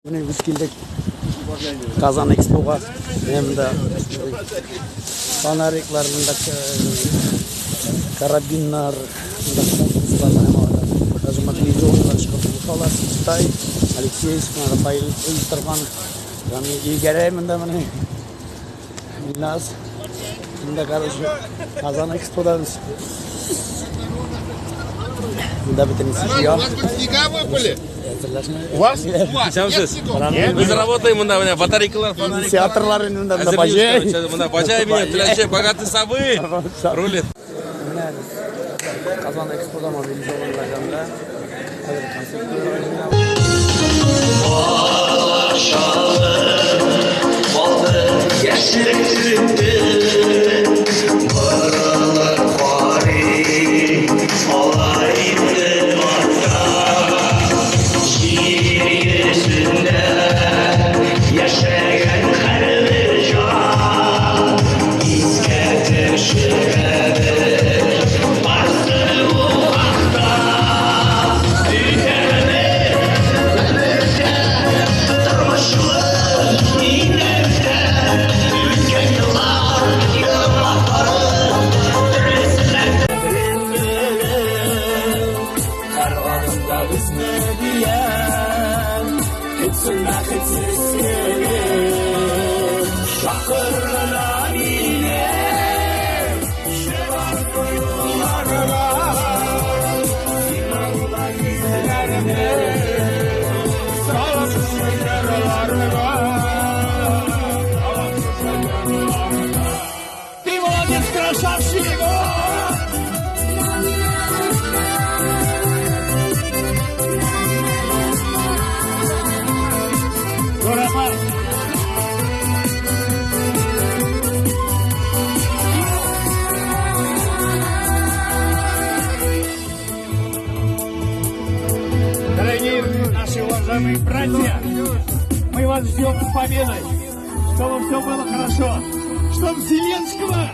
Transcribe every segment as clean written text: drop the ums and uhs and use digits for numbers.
Менә без килдек Казан Экспога. Менә монда фонариклар, монда карабиннар, монда конкурслар һәм даже мобилизованныйлар чыгып сугышалар. Чистай, Алексеевск, Рафаэль оештырган. Ягъни Илгәрәй монда менә. Илназ. Монда, короче, Казан Экспода без. Монда бөтенесе җыя. У вас хоть снега выпали? Әзерләшмә. У вас? Исәнмесез. Без работаем монда менә батарейкалар, фонарик. Инициаторлар инде монда Әзерлибез, баҗай. короче, монда баҗай мине, Теләче, богатый совы рулит. Менә без Казан Экспода мобилизованныйлар янында. Хәзер концерт куелыр. Ты молодец, красавчик! Ура! Дорогие наши уважаемые братья, мы вас ждем с победой, чтобы все было хорошо, чтобы Зеленского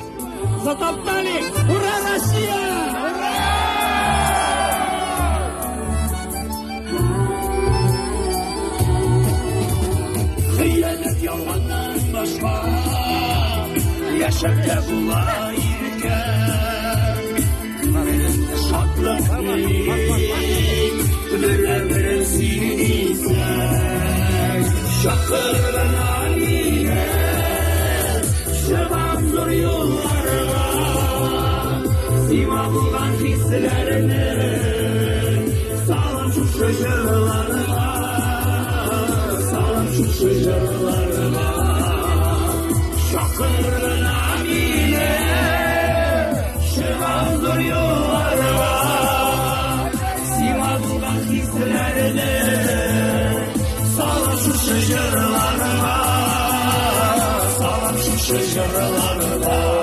затоптали. Ура, Россия! Ура! Хыянәт ялганнан башка яшәп тә була икән. Шатлык мин, бер-берен син исән. Чакырына мине, чыгам зур юлларга. Сиңа булган хисләрне салам шушы җырларга. Салам шушы җырларга. Чакырына мине, чыгам зур юлларга. Сиңа булган хисләрне салам шушы җырларга. Салам шушы җырларга.